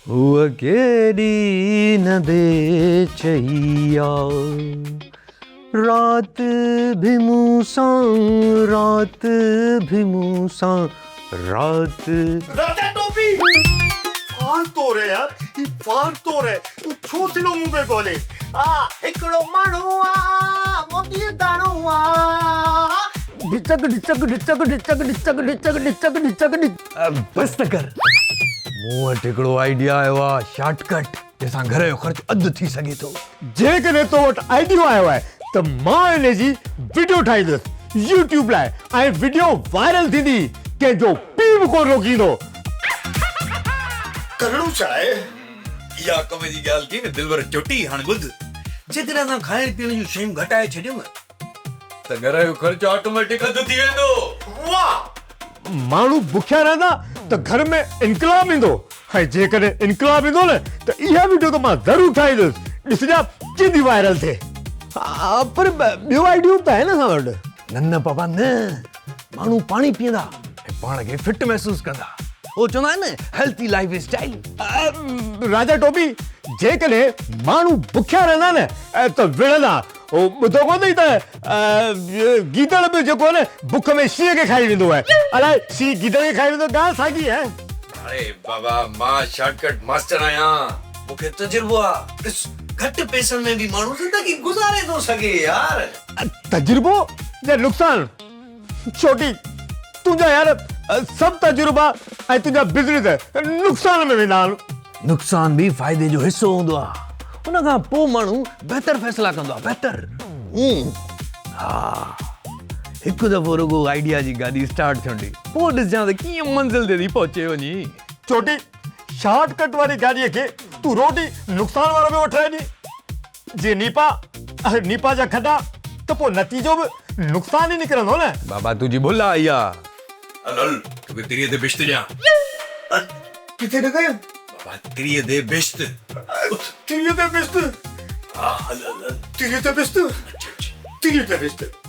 هوء ڪيڏي نه بي چئي آ. رات ڀي مون سان رات ڀي مون سان رات. راجا ٽوپي! فار طور هي يار هي فار طور هي تون ڇو سلو منهن پيو کولين. آ هڪڙو ماڻهو آ موتيء داڻو آ. ڍچڪ ڍچڪ ڍچڪ ڍچڪ ڍچڪ ڍچڪ ڍچڪ ڍچڪ ڍچ. بس ته ڪر. مون وٽ هڪڙو آئيڊيا آيو آ شارٽ ڪٽ جنهن سان گهر جو خرچ اڌ ٿي سگهي ٿو. جيڪڏهن تو وٽ آئيڊيو آيو آهي ته مان ان جي وڊيو ٺاهيندس يوٽيوب لاء ۽ وڊيو وائرل ٿيندي ڪنهن جو پيء به ڪونه روڪيندو. ڪرڻو ڇا آهي؟ اها ڪم جي ڳالهه ڪئي نه دلبر چوٽي هاڻ ٻڌ جيڪڏهن اسان کائڻ پيئڻ جون شيون گهٽائي ڇڏيون نه ته گهر جو خرچ آٽوميٽڪ اڌ ٿي ويندو. واهه! ماڻهو بکيا رهندا ته گهر ۾ انقلاب ايندو ۽ جيڪڏهن انقلاب ايندو نه ته اها وڊيو ته مان ضرور ٺاهيندس ڏسجان ڪيئن ٿي وائرل ٿئي. پر ٻيو آئيڊيو به ته آهي نه اسان وٽ. نه نه بابا نه ماڻهو پاڻي پيئندا ۽ پاڻ کي فٽ محسوس ڪندا. هو چوندا آهن نه هيلٿي لائيف اسٽائيل. راجا ٽوپي جيڪڏهن ماڻهو بکيا رهندا نه ته وڙهندا. هو ٻڌو ڪونه اٿئي ته گيدڙ به جيڪو آهي نه بک ۾ شينهن کي کائي ويندو آهي. الائي شينهن گيدڙ کي کائي ويندو ڳالهه ساڳي آهي. اڙي بابا مان شارٽ ڪٽ ماسٽر آهيان مون کي تجربو آ ڏس گهٽ پئسن ۾ به ماڻهو زندگي گذاري ٿو سگهي يار. تجربو يا نقصان ڇوٽي تنهنجا يار سڀ تجربا ۽ تنهنجا بزنس نقصان ۾ ويندا آهن. نقصان به فائدي جو حصو هوندو آهي. ان کان پوء ماڻهو بهتر فيصلا ڪندو آهي بهتر. ها هڪ دفعو رڳو آئيڊيا جي گاڏي اسٽارٽ ٿيڻ ڏي پوء ڏسجان ته ڪيئن منزل تي ٿي پهچي وڃي. چوٽي شارٽ ڪٽ واري گاڏيء کي تون روڊ ئي نقصان وارو پيو وٺرائي ڏين. جي نيپا ۽ نيپا جا کڏا ته پوء نتيجو به نقصان ئي نڪرندو نه. بابا تنهنجي ڀل آ اها. هل هل توکي تريء تي بهشت ڏيان. ڪٿي نه ڪيم. بابا تريء تي بهشت. تريء تي بهشت. ها هل هل هل. تريء تي بهشت. اچ اچ. تريء تي بهشت.